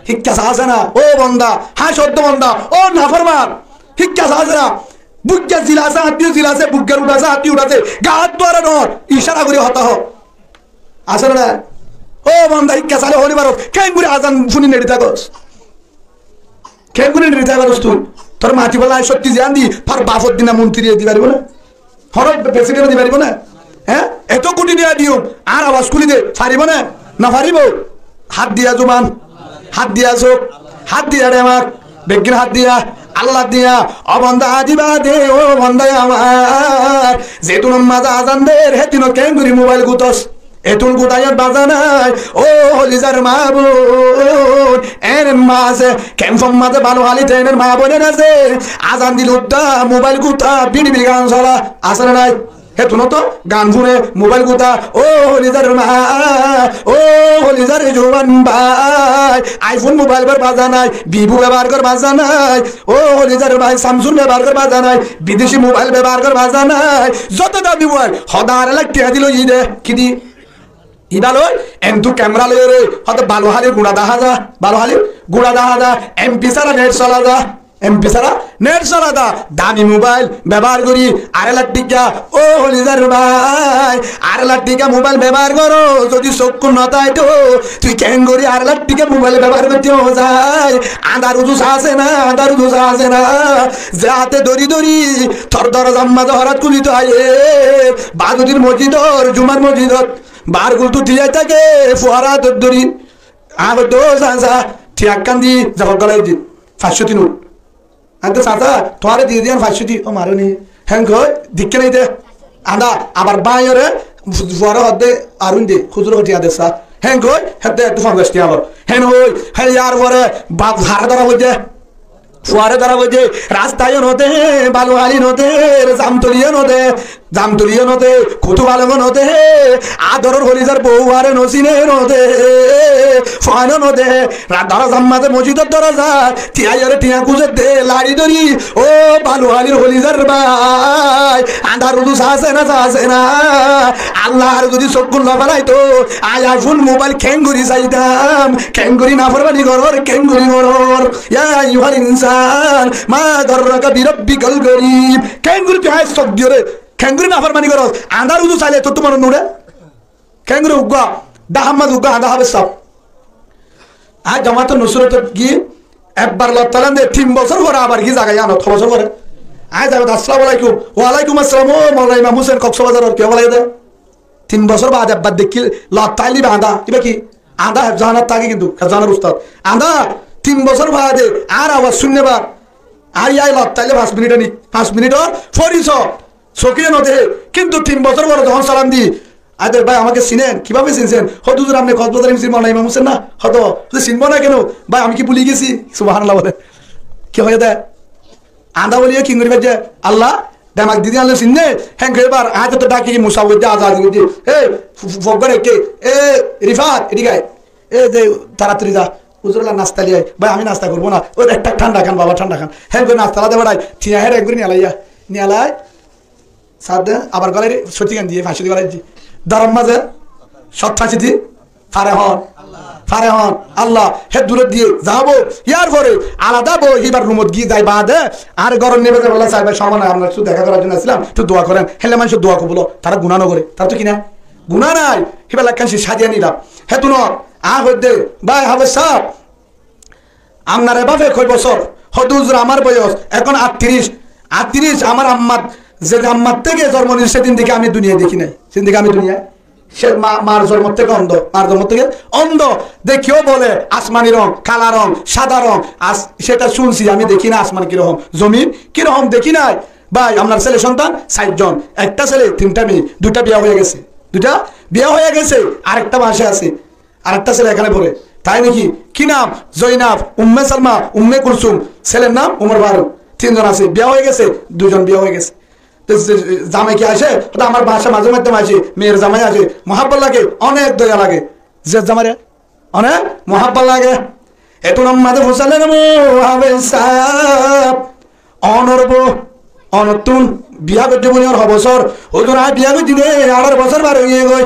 Híkka sa asé na? Ó banda, há códdo banda, ó naforman. Híkka sa asé na? Buijja zil asé, áñttiyo zil asé, buijjar uñth asé, áñttiyo uñth asé, gaát duara dor, icára gorí hotá hoó. Asé né nái? Ó banda, híkka sa le hoóni baros, keéngorí azan fúni neçi tákos? Keéngorí neçi táibaros tui? Tor mati bolla cókti ziyán di, tor bafor dina montiri di faribó né? Honó president di faribó né? Hé? Eto koti diya diyum, añár abas kúli de, faribó né? No faribó. Hát diya zuban, hát diya suk, hát diya demak, beggín hát diya, Allah diya, ó banda, añí baade, ó banda amár, ze dinor mazé azan der, hé dinot keéngorí mobail gutos? Etún gudayot baza nái, ó holizar maa boin, en en maa asé, kemfor mazé bála háli en en maa boin en asé, azan dile uddá, mobail guta, biri biri gan sola, asé né nái? Hetúnoto gan fúne, mobail guta, ó holizar maa, ó holizar juwan bái, iPhone mobail bebahar baza nái, Vivo bebahar gor baza nái, ó holizar bái, Samsung bebahar gor baza nái, bideci mobail bebahar gor baza nái, zoto dami mobail, hoó de arai lak tiañ di loi de, ki di? Ibá loi, entú kemera loi re, hoó de Balu Hálir gura dahá za, Balu Hálir gura dahá za, em pi sára net sola za, em pi sára net sola za, dami mobail bebahar gorí, arai lak tiañ, ó holizar bái, arai lak tiañ mobail bebahar goró, zodi sókkun no táito, tui keéngorí arai lak tiañ mobail bebahar goittó zai, añdár uzu sa asé na, añdár uzu sa asé na, ze áte dóri dóri, tor dorozar mazé horát kúlito aiyé, Bahaduddin mosjidor, jumar mosjidot, Bar gultú tiyai táke, fuara átot dóri. Aññí hoiddé, "Ó sasa, tiyañ ekkán di, zefot gólai di, fañs cót di nót." Aññí hoiddé, "Sasa, tuáñre di diyum fañs cót di." "Ó maró ni." Héen hoi, dikké nai de. Añdá, abar báiyoré, fu-, fuaré hoiddé, "Arún de, huzuré tiyañ de sa." Héen hoi, hédde ettú fonzaic tiyañ loi. Héen hoi, héen yar fuaré, ba-, haré dóra foijjé. Fuaré dóra foijjé, rasta yó no de, Balu Háli no de, Zamtoli yó no de, Zamtoli yó no de, Kutu Balong ó no de, adoror holizar bou fuaré no sine no de, fuain ó no de, ra-, dorozar mazé mosjidor dorozat, tiyañ yóre tiyañ kúze de, lari dóri, ó Balu Hálir holizar bái, añdár uzu sa asé na, sa asé na, Allar zodi sókkun no felaito, aññí iPhone mobail keéngorí saitam, keéngorí naformani goror, keéngorí goror. يا أيها الإنسان ما غرك بربك الكريم. Keéngorí tui aññí sók diyóre, keéngorí naformani goros? Añdár uzu saile tottú monot no uçé? Keéngorí uggúa, dahá mazé uggúa añdá háfes sáb. Aññí Jamaatul Nusrotot giyí, ekbar lot táilam de, tin bosór fore abar giyí zaga yíanot, ho bosór fore? Aññí zaga de, "Assalamu alaikum." "Wa alaikum assalam, ó Moulana Imam Husen, Koksbazaror, kiyólla aiyó de?" Tin bosór baade ekbar dekkí lot táile íba añdá, íba ki? Añdá hefzahánat táke kintu, hefzahánat ustad. Añdá tin bosór baade añár abas súinne bar. Añár yíaye lot táile fañs minit aní, fañs minitor foriso, sóke yó no deké. Kintu tin bosór fore zehón salam di, "Aññí de bái, amáke sinen? Kibábe sinsén?" "Hoó de huzur, apne Koksbazar M C Moulana Imam Hosen na?" "Hoó de." "Hoó de sinbó na keno?" "Bái, ami ki buli gesi?" Subhánallah bole. Ki hoiyé de? Añdá buli yó ki gorí faijjé? Allah demak di de, Allah sinne. Héen hoi ebar aññí to dhaki ki musafir de, aza azi goijjé. "Ei, fu-, fu-, foggar ekké, e, Rifat, edik ai. E de, taratari za. Huzuror lá nasta loi ai." "Bái, ami nasta gorbó na. Ói ekta thánda kán, baba, thánda kán." Héen hoi nasta lá de bárai. Tiyañ héçe gorí niyalaiya. Niyalai. Sáde abar gólai re, sóti gan diyé, fañs cót di gólai diyé. Doror mazé, sót fañs cót di, fare hon, fare hon, Allah, hé durot diyé, zabo, yar fore, alada boi, híbar rumot giyí zai baade, añáre górot nibo de bóle, "Sáb bái, somoi nai, apnar saté deka gorar zonno aisílam, ekটু dua goren." Hélle maincór dua kobul ó, tará guná no goré, tará to ki nai? Guná nai, híbar lá ekkán sisa diya nilam. Hétun aññí hoiddé, bái, háfes sáb, "Apnare báfe hoi bosór?" "Hoó de huzur, amár boyos ehón attiríc." "Attiríc?" "Amár ammá Ze ammar theke zormo niyé, sedin theke ami duniyai dekí nai. Sedin theke ami duniyai, se ma-, mar zormor theke ondo, mar zormor theke ondo. Dekíyó bole asmani rong, kala rong, sada rong, as-, seta cúnci, ami dekí nai asman ki rokom, zomin ki rokom dekí nai. Bái, amnar sele sontan sair zon, ekta sele, tinta meye, duita biya ói gese, duita biya ói gese, arekta mace asé. Arekta sele ekane fore. Tar nam ki? Ki nam? Zoinab, Umme Salma, Umme Kulsum. Seler nam Umor Faruk. Tin zon asé, biya ói gese, dui zon biya ói gese. Te ze-, zamai ki asé? Hoó de amar baáca maze moddhe asé, meyer zamai asé, muhábbat lage, onek doya lage. Ze zamai re onek muhábbat lage. Etún ammá de fusale ne mo, Hafez sáb, onor bou, onottún biya goijjó buli ar ho bosór? Huzur, añí biya goijjí de, añçáro bosór far ói giyé goi.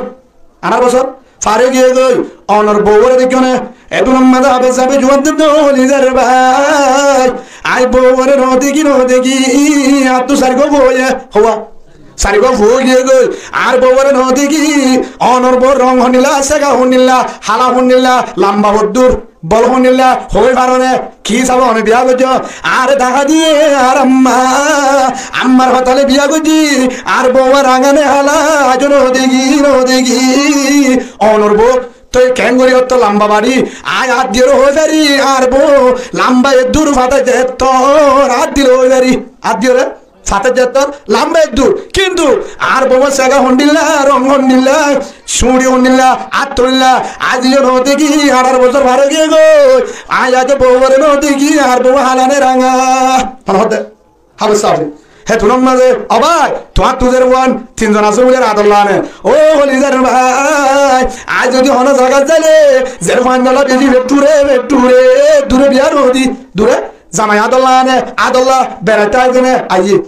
Añçáro bosór far ói giyé goi. Onor bouwore dekíyo né? Etún ammá de Hafez sábe juwab de, no, Holizar bái, añí bouwore no dekí, no dekí, añáttu sairgua fua óiye, howa. Sairgua fua ói giyé goi. Añár bouwore no dekí, onor bour rong hondilla, sega hondilla, hala hondilla, lamba hoddur, bol hondilla, hoi faro né? Ki sábe one biya goijjó? Añáre dahá diye añár ammá, ammár hotale biya goijjí, añár bouwa ranga ne hala, aijjó no dekí, no dekí. Onor bou toi keéngorí otto lamba bari? Añí át diyóre hoi fari, añár bou lamba eddur fata zettór, át diyóre hoi fari, át diyóre fata zettór lamba eddur. Kintu añár bouwa sega hondilla, rong hondilla, suñçi hondilla, át hondilla, aijjó no dekí, añçáro bosór far ói giyé goi, añí aijjó bouwore no dekí, añár bouwa hala ne ranga. Mane hoó de Hafez sábe. Hetún ammá de, o bái, tuáñttu zerfuain tin zon asé buli ar adolla ne. O Holizar bái, añí zodi hono zagat zaile, zerfuain dolla beci fethure, fethure, dure biya no di, dure zamai adolla ne, adolla beraite aizé ne, aiyé.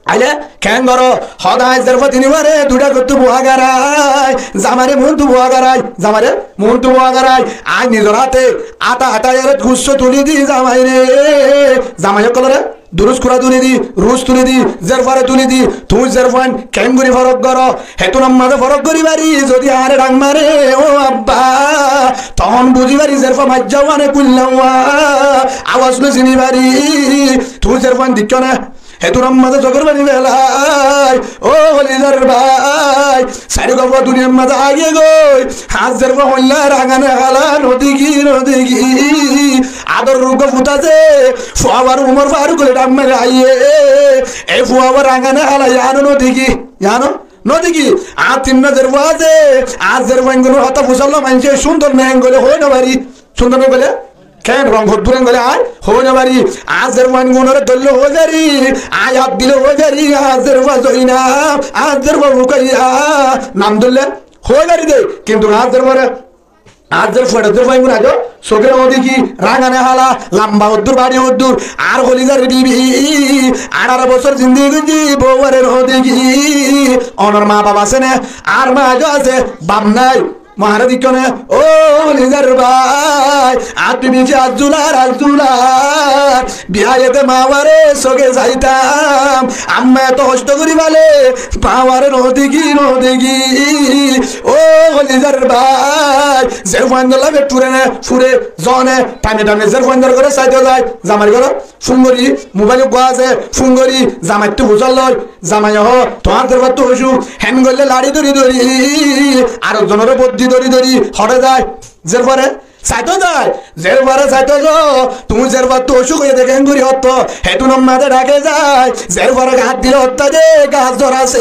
Aile keén goró? Hoó de añí zerfua tini mare duita gottú bua garai, zamaire muúntu bua garai, zamaire muúntu bua garai. Añí nizor áte ata ata ere gusso tuli di zamaire, zamai ókkolore durus kura tuli di, rus tuli di, zerfuare tuli di. Tuñí zerfuain keéngorí forok goró? Hetún ammá de forok gorí fari, zodi añáre dhak mare, o abbá, tohón buzí fari zerfua maijjá uwa ne kuilla uwa, awas loi sini fari. Tuñí zerfuain dekíyo né? Hetún ammá de sokor faní felai. O Holizar bái, sairgua fua duniyar maze aigiyé goi. Añár zerfua hoilla, ranga ne hala, no dekí, no dekí. Ador ruggua futa ze, fua uwar Umor Faruk buli dhak mari aiyé. E fua uwa ranga ne hala, yiáno no dekí, yiáno no dekí. Añár tinnwá zerfua asé, añár zerfuaingunor hotá fusalló maincé cúndor ne, héen goille hoi no fari. Cúndor ne goille, keén rong hoddur, héen goille añí hoi no fari. Añár zerfuaingunore dóille hoi fari, añí át dile hoi fari, añár zerfua Zoinab, añár zerfua Rukaiya, nam dóille hoi fari de. Kintu añár zerfuare, añár zerfuare, zerfuaingun aijjó sóke no dekí, ranga ne hala, lamba hoddur, bari hoddur. Añár Holizar bibi, añçáro bosór zindigi goijjí, bouware no dekí. Onor maa baf asé né? Añár maa aijjó asé, baf nai. Maáre dekíyo né? O Holizar bái, añáttu beci azzular, azzular. Biyaye de maáre sóke saitam, ammá eto hoctó gorí fale, maáre no dekí, no dekí. O Holizar bái, zerfuain dolla fethure ne fure, zone, thaime thaime zerfuain dor góre saito zai, zamair góre fun gorí, mobail uggúa asé, fun gorí, zamaittú fusar loi, zamaiye hoó, tuáñr zerfuattu óisu, héen goille laçi dóri dóri, ar ekzonore boddi dóri dóri, hoçé zai, zerfuare saito zai, zerfuare saito zo, tuñí zerfuattu óisu hoiyé de keéngorí hottó, hetún ammá de dhake zai, zerfuare át dile hottó de, gas zor asé,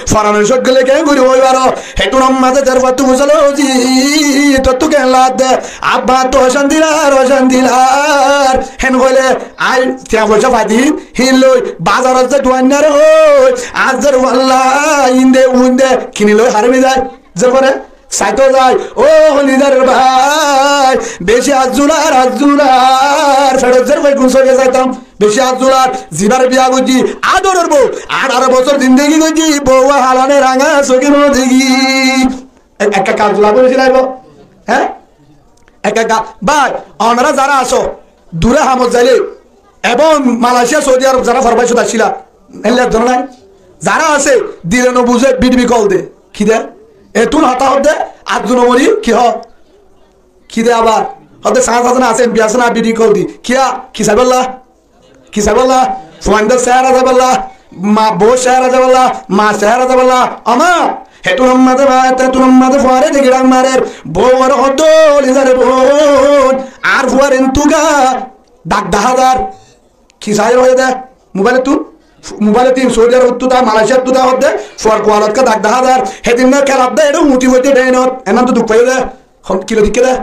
foranor cók gele keéngorí hoi faro, hetún ammá de zerfuattu fusale óizi, tottú keén ladde, abbá añáttu ocanti lar, ocanti lar, héen hoile, añí tiañ foicá fai di, híin loi bazarot zai duainnare hoi, añár zerfualla, inde uinde kini loi harim ói zai. Zerfuare saito zai, o Holizar bái, beci azzular, azzular, feçor zerfuain gun sóke saitam, beci azzular, zibare biya goijjí, adoror bou, añçáro bosór zindigi goijjí, bouwa hala ne ranga, sóke no dekí. Ek-, ekka ekka azzula boi beci laibo, hé? Ekka ekka, bái, onora zara asó, dure hamot zaile, ebong Malaysia, Saudi Arab zara forbaicot accíla, héen loi ekzon nai? Zara asé, dile no buzé, B D B kol de. Ki de? Etún hotá hoódde, azzula no mori, ki hoó? Ki de abar? Hoódde, sañs asé na, asé, M P asé na, B D B kol di. Kiyá? Ki saibálla? Ki saibálla? Fuaindor seára saibálla. Ma bou cehera zaibolla, ma cehera zaibolla, ó ma, hétunor mazé ba, hétunor mazé fuare deki dhak marer, bouwore hoddé, "Ó Lizare bou, añár fuar entú ga dhak dahá zar." Ki sair hoiyé dé? Mobailottú, mobailottú Saudi Arobottú dá, Malaysiattú dá hoddé, fuar kualot ga dhak dahá zar. Hédin no kelat dé, eçé uñti foijjé dé enot, enán to duk faiyé dé, hon-, kilo dikké dé.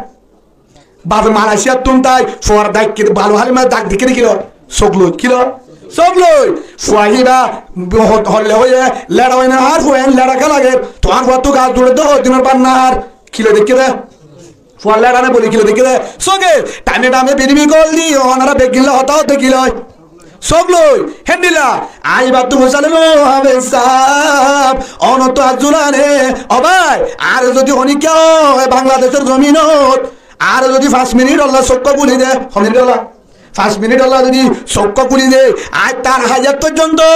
Bafe Malaysiattún tai, fuar dhak ki, balu hálir mazé dhak dikké dé kilo, sók loi, kilo, sók loi. Fua híba, ho-, hoille hoiyé, leça hoiyé na, añár fua en leça ká lager, tuáñr fuattú gas duçer dé, hoddinor bannar, kilo dikké dé. Fuar leça né boli kilo dikké dé. Sóke, thaime thaime bidimi gol di, onora beggín loi hotá hoó dé kilo. Sók loi, héndilla, añí ibattú fusale no, Hafez sáb, onottú azzulane, ó bái, añáre zodi honikka ó, e Bangladecór zominot, añáre zodi fañs minit olla sókka kúli de, honikka olla, fañs minit olla zodi sókka kúli de, añí tar hayat foijjonto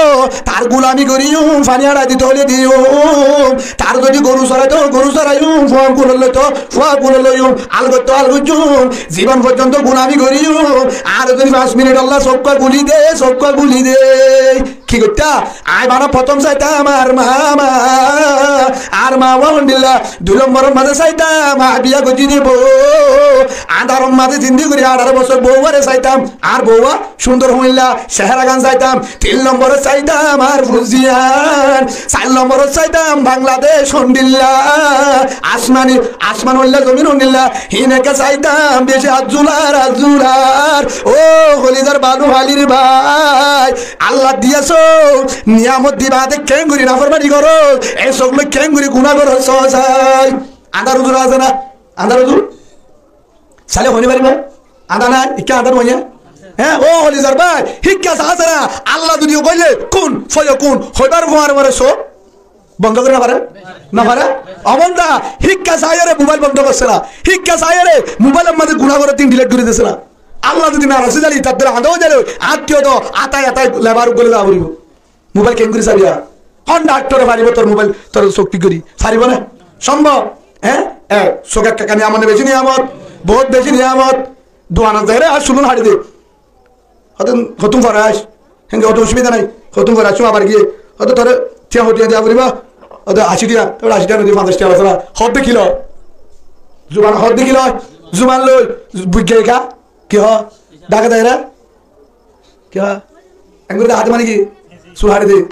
tar gulami goijjum, faní añçai dito óile diyum, tar zodi goru soraito, goru soraiyum, fua gulor loito, fua gulor loiyum, al goitto, al goijjum, zibon foijjonto gulami goijjum, añáre zodi fañs minit olla sókka kúli de, sókka kúli de. Ki goittá? Añí bana fottóm saitam añár ma, añár ma baba hondilla. Dui lombor mazé saitam añár biya goijjí dé bou. Añdar mazé zindigi gorí añçáro bosór bouware saitam. Añár bouwa cúndor hondilla, cehera gán saitam. Tin lombor saitam añár fuain. Sair lombor saitam Bangladec hondilla. Asmani, asman hondilla, zomin hondilla. Híin ekká saitam beci azzular, azzular. Ó holizar balu hálir bái. Allah diya sók, niyamot di bade keéngorí naformani goró, e sók loi keéngorí guná goró, só sai. Añdar uzur asé na? Añdar uzur? Saile hoi no faribo? Añdar nai? Ikká añdar nai? Hé, ó holizar bái, híkka sa asé na? Allah zodi hoile, kun fayakun, hoibar fuare fuare só. Bondo gorí no fare? No fare? Ó banda, híkka saiyóre mobail bondo goijjé na. Híkka saiyóre mobailor mazé guná goré din delete gorí diyé na. Allah zodi narazi zaile, tar dóre añdá ói zaile, añttíyo to, atai atai lebar uggwá loi za foribo. Mobail keéngorí sabi? Hon dhaktore faribo tor mobail, tor sók thík gorí? Faribo né? Sombob? Hé? E, sók ekká niyamot né, beci niyamot, bout beci niyamot. Duanot zaiyóre ar sulun haçi de. Hoddún, hoddún fore aic. Hénge hoddún osubida nai. Hoddún fore aic, abar giyé. Hoddún tore tiya, ho tiya diya foribo. Hoddún aci tiya, tore aci tiya no di, fonzaic tiya asé na. Hoddé kilo? Zuban hoddé kilo? Zuban loi, buigga ekká. Ki hoó? Dhaka dai re? Ki hoó? Enggori de hate mani ki? Sul haçi de.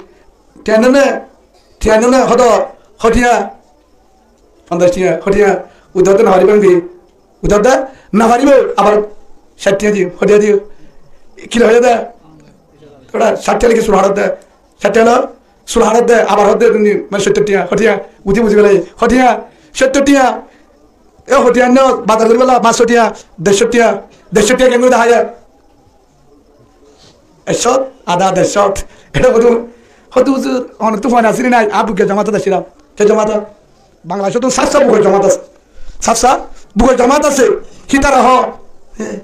Tiya no ne? Tiya no ne? Hoto, ho tiya? Fonzaic tiya, ho tiya, uddar de no faribo ki? Uddar de no faribo, abar cáit tiya diyo, ho tiya diyo. Ki hoiye de? Tora cáit tiya leki sul haçot de. Cáit tiya loi sul haçot de, abar hoó de tui, mane sóttor tiya, ho tiya, uti buzi félaiye, ho tiya, sóttor tiya. E ho tiya no, bazar gori fela, fañs cót tiya, der cót tiya, der cót tiya keéngorí dahá za? Ek cót, adá der cót. Eçé hoddún, hoddún uzur, onor to fuain asé né nai, añí buigga jomatot asílam. Ke jomatot? Bangladecót to saf saf buigga jomat asé. Saf saf buigga jomat asé. Hítara hoó. Hé.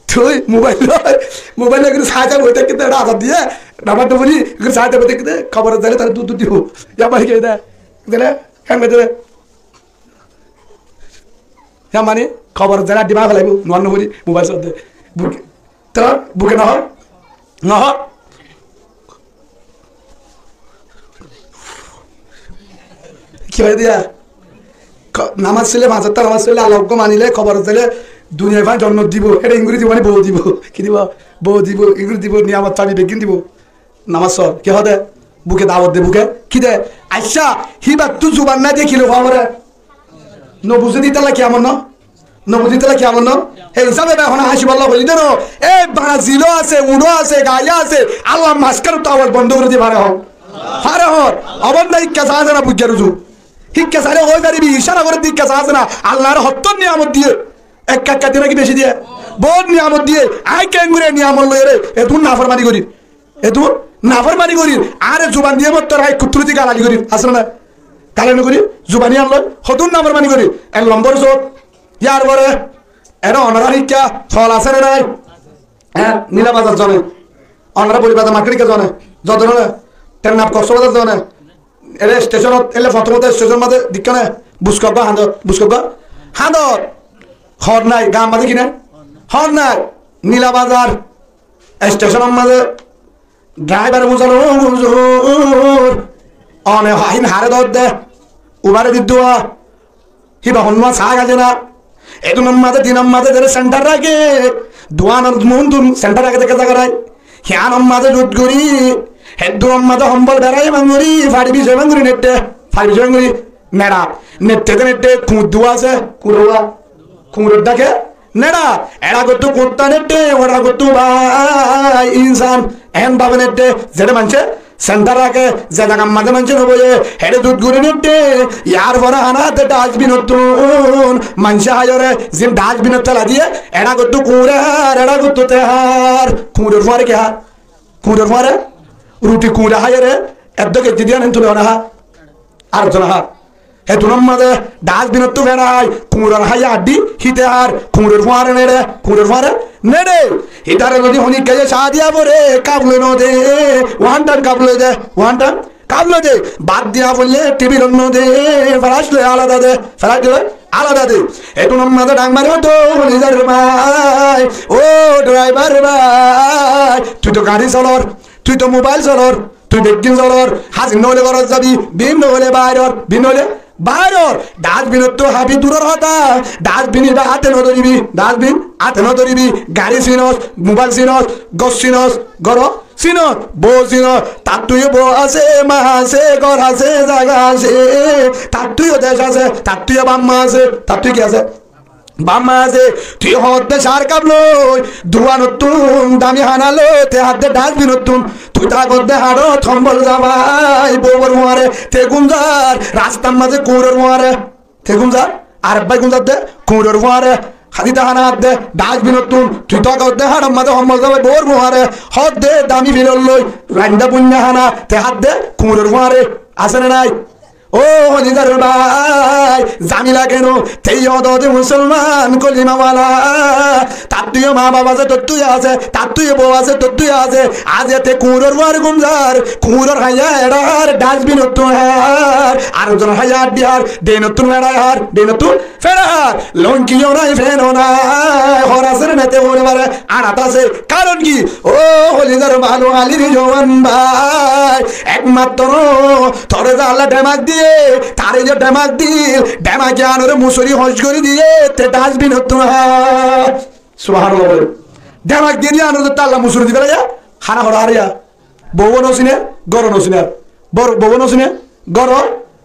Tui mobail loi, mobail loi ekটু sai sai boi tákite, eçé azar diye, namaz no fori, ekটু sai sai boi tákite, kobor zaile tare dud dud dibo. Yá bái ki de, dile, keén de. Yá mani, kobor zaile addi bái félaibo, namaz no fori, mobail sóde. Buke, to, buke no hoó? No hoó? Ki hoiye de yá? Ko-, namaz foille, fañs ottó namaz foille, Allah uggwá manile, kobor zaile, duniyai fán jonnot dibo. Eçé enggori dibo, mane bou dibo. Ki dibo? Bou dibo, enggori dibo, niyamot fabi beggín dibo. Namaz foó, ki hoó de? Buke dawot de, buke. Ki de? Accá, híbattú zuban nai de ki loi fua fore? No buzé de ítalla kiyamot no? No buzé de ítalla kiyamot no? Hé hísabe bái ehón añí bála hoili de no. E bana zilo asé, uñço asé, gaiya asé, Allah mazkánottu awaz bondo gorí di fare hon. Fare hon. Ó banda, híkka sa asé na buiggar uzu? Híkka saile hoi faribi, icára gorí de híkka sa asé na? Allahr hottó niyamot diye. Ekka ekka diye náki beci diye? Bout niyamot diye. Añí keéngorí niyamot loiyóre edún naformani gorí? Edún naformani gorí, añáre zuban diye mottor añí kutturuti galali gorí, asé né nai? Galali no gorí, zuban iyan loi, hodún naformani gorí, ek lombor zot, yar fore, eçé onorar híkka hol asé né nai? Hé, Nila Bazar zone, onora Boli Bazar market híkka zone, zode no né, Tenab Koksobazar zone, Eçé stecónot, eçé fotómot stecón mazé deikkó né, buskó uggwá hañdor, buskó uggwá hañdor. Hor nái, gaar mazé ki nái? Hon nai, Nila Bazar estecónor mazé draibar buzar, buzar. One hín haré dódde, ubare diddúa. Híba honnúa saá gaijé na. Edunor mazé dinor mazé zere senthar raké, duanor muúntun senthar raké dé keza gorái. Híyanor mazé zut gorí, heddunor mazé hombol berai emán gorí, fari bici emán gorí neçé, fari bici emán gorí neçá. Neçé dé neçé kuñr duwa asé, kuñr duwa. Kuñror dháke neçá, eçé gottú kuñrttá neçé, oçé gottú bái insán. Eén bábe neçé, zeçé maincé senthar raké, ze zagar mazé maincé no boiyé, héçe zut gorí neçé, yar fore hána de dhasbinottún maincé háiyoré, zin dhasbinot félai diyé, eçé gottú kuñre hár, eçé gottú te hár. Kuñror fúañre ki há? Kuñror fúañre ruthi kuñre háiyoré, eddó kejji diyan héntun one há, ar zone há. Hétunor mazé dhasbinottú fenai, kuñror háiya addí, híte hár, kuñror fúañre neçé, kuñror fúañre neçé. Hítare zodi honikkáye caa diya fore, kaf loi no de, one time kaf loi de, one time kaf loi de. Bát diya foille tibi loi no de, felac loi alada de, felac loi alada de. Hétunor mazé dhang mari hoó de, ó holizar bái, ó draibar bái, tui to gari solor, tui to mobail solor, tui beggín solor, házir no óile górot zabi, bín no óile bairor, bín no óile bairor. Dhasbinottú hábi duror hotá, dhasbin ibá áte no dóribi, dhasbin áte no dóribi. Gari sinós, mobail sinós, gór sinós, gór sinós, bou sinós, tattúyo bou asé, ma asé, gór asé, zaga asé, tattúyo dec asé, tattúyo baf ma asé, tattúyo ki asé? Baf ma asé, tui hoódde cár kaf loi, duanottún dami hána loi, te hádde dhasbinottún, tui tákodde háçot hombol zabai, bouwor fúañre, te gúm zar, rastar mazé kuñror fúañre, te gúm zar, ar ebbái gúm zadde, kuñror fúañre, hádita hána hádde, dhasbinottún, tui tákodde háçor mazé hombol zabai, bouwor fúañre, hoódde dami filor loi, raindá buinná hána, te hádde, kuñror fúañre, asé né nái? Ó holizar bái, zamila keno? Te yó dóde musolman kolimawala. Tattúyo ma baf asé, tottúyo asé, tattúyo bou asé, tottúyo asé. Aijja te kuñror fúañre gúm zar, kuñror háiya eçé hár, dhasbinottún hár, ar zon háiya addí hár, dhenottún eçé hár, dhenottún fera hár, lonki yó nái, fen ó nái, hór asé né nái, te hone fare, añçat asé. Karon ki? Ó holizar bálu halir juwan bái, ekmatro tore ze Allah dhemak diye, tare ze dhemak dil, dhemak iyanore musori hoc gori diye, te dhasbinottún hár. Subhanallah bole. Dhemak diye iyanore ze Allah musori di félaiye, hána hóra háriya. Bouwo no sine, góro no sine. Bor-, bouwo no sine, góro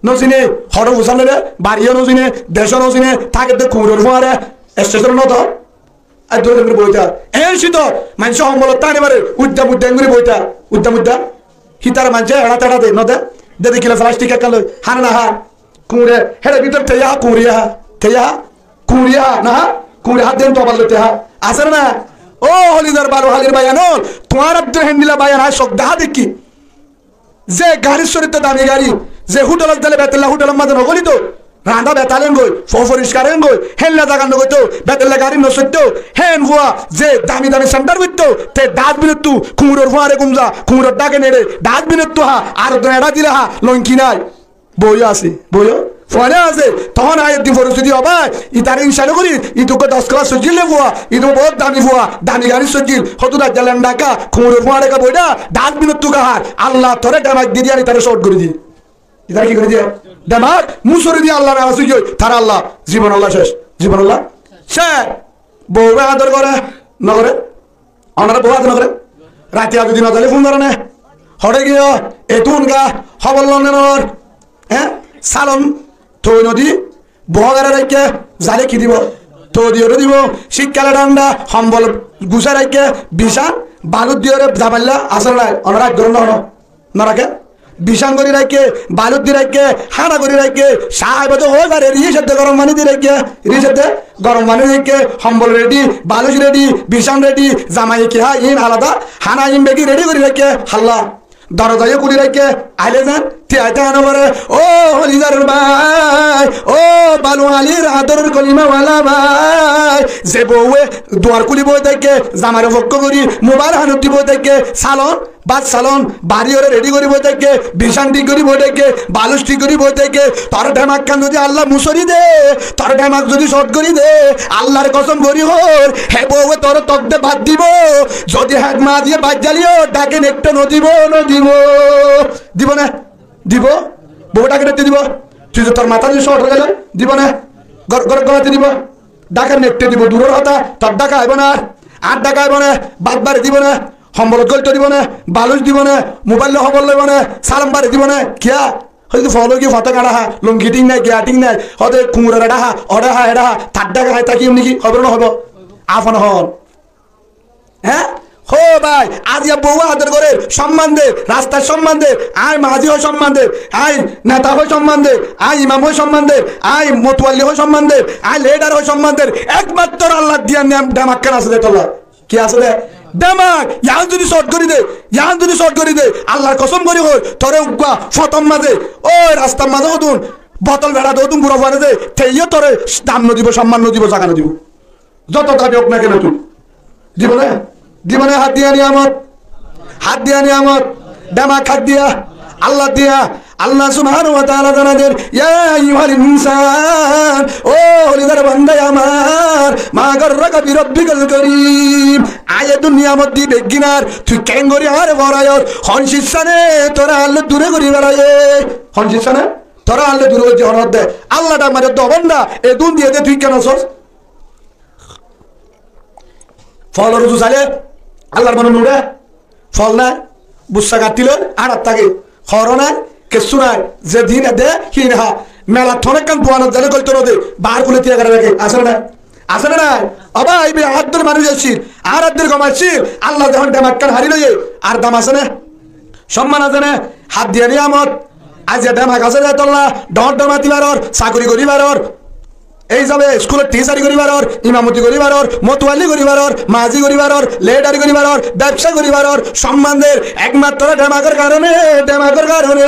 no sine, hóro fusal lele, bariyo no sine, deco no sine, táke de kuñror fúañre, estecon no to. Ar dóri dóri boita. Eén cito, maincé hombolottú aní fare, uidda muidda engori boita. Uidda muidda. Hítara maincé eçá teçá de, no de. De dekíle felastik ekkán loi, hána no há. Kuñre, héçe bútore teiya há, kuñriya há, teiya há, kuñriya há, no há, kuñre há de, tobar loi teiya há. Asé né nái? Ó holizar bálu halir báiyain ól, tuáñrattú héndilla báiyain añí sók dehá deikki. Ze garir sóritte dami gari, ze hútolot gele Betella hútolor mazé no golito, rañdá betal óngoi, fo-, foriskar óngoi, héndilla zagat no goito, Betella gari no sóitto, héen fua, ze dami dami senthar goitto, te dhasbinottú kuñror fúañre gúm za, kuñror dháke neçe, dhasbinottú há, ar dóri eçá dile há, lonki nái. Bouyo asé, bouyo fuain asé, tohón añí eddin foristhiti ó bái, itare insa no gorí, itúa dos kelas soijjíl de fua, itúa bout dami fua, dami gari soijjíl, hoddúr aijja lenda ekká, kuñror fúañre ekká boiçá, dhasbinottú ekká hár, Allah tore dhemak di diyan itare cót gorí diye. Itare ki gorí diye? Dhemak musori diye Allah narazí ói, tar Allah, zibon Allah cec, zibon Allah cec. Bouwe ador gore, no gore? Onora bou ador no gore? Rati ar zodi no zaile fún gore né? Hoçé giyó, etún ga, hóbor lon né nor? Eé? Salon toi no di, bou gare raikké, zaile ki dibo? Toi diyóre dibo, cíkkale dhanda, hombol gusái raikké, bican, balud diyóre zabailla, asé né nái? Onora ag goron no hono? No raké? Bican gorí raikké, balud di raikké, hána gorí raikké, sáhaiba to hoi fare, ri sedde gorom faní di raikké, ri sedde gorom faní di raikké, hombol redi, baluc redi, bican redi, zamai ki há, iín alada, hána iín begi redi gorí raikké, halla. Doroza yó kúli raikké, aile zen, ti aite hano fore, ó holizar bái, ó balu alir adoror kolimawala bái, ze bouwe duar kúli boi táikke, zamaire fokkó gorí, mobail hanot di boi táikke, salon, Bát salon, bari ore redi gori boi táikke, bisána thík gori boi táikke, balus thík gori boi táikke, tor dhemak kán zodi Allah musori de, tor dhemak zodi cót gori de, Allahr kosom gori hoór, hé bouwe tore tok de bát dibo, zodi hek ma diye bát zaliyo, dhake nekte no dibo, no dibo. Dibo né? Dibo? Bouwe dhake nekte dibo? Tui zodi tor matá zodi cót ói gele, dibo né? Gor-, gor-, gorate dibo? Dhake nekte dibo, duror hotá, tor dhake aibo né ar? Ar dhake aibo né? Bát bari dibo né? Hombolot golte dibo né? Balus dibo né? Mobail loi hóbor loibo né? Salam bari dibo né? Kiyá? Hoito folo ki fata gañça há, lungi thík nai, giya thík nai, hoito kuñra eçá há, oçá há, eçá há, tar dhake hái tákiyum niki? Hoibo né no hoibo? Afon hon. Hé? Hó bái, aijja bouwe ador gorer, somman der, rastar somman der, añí mazi hoi somman der, añí neta hoi somman der, añí imam hoi somman der, añí motuwalli hoi somman der, añí lidar hoi somman der, ekmatro Allahr diya niyam dhemak kán asé de tolla. Ki asé de? Dhemak, yián zodi cót gori de, yián zodi cót gori de, Allahr kosom gori hoi, tore uggwá fotor maze, ói rastar maze hodún, botol beça de hodún gura fare de, teiyo tore dam no dibo, somman no dibo, zaga no dibo. Zoto dabi ók na kene tui. Dibo né? Dibo né háddiya niyamot? Háddiya niyamot. Dhemak háddiya. Allah diya. Allah subhanahu wa taala zanai der, "Ya ayyuhal insan, ó holidar banda amar, ma garraka bi rabbikal karim." Añí edún niyamot di beggínar, tui keéngori añáre foraiyós, hon císsane tore añálloi dure gori beraiyé. Hon císsane tore añálloi dure gori beraiyé. Allah dhak mare de, "Ó banda, edún diyé de tui kene sos?" Folor uzu saile Allahr mone no uçé. Fol nai, bussa gattí loi añçat táke. Horo nai, kessú nai, ze din de hín há. Melat hon ekkán duanot zaile goilto no de, baár kule tiya gori raké. Asé né nai? Asé né nai? Ó bái, ibá añár addur manúic accíl, añár addur gom accíl, Allah zehón dhemak kán hári loiye, ar dam asé né? Somman asé né? Háddiya niyamot. Aijja dhemak asé de tolla, dhoóñr dhoóñr mati faror, sakori gori faror, ei hísabe iskulot tisari gori faror, imamoti gori faror, motuwalli gori faror, mazi gori faror, lidar gori faror, bebsa gori faror, somman der, ekmatro dhemakor karone, dhemakor karone.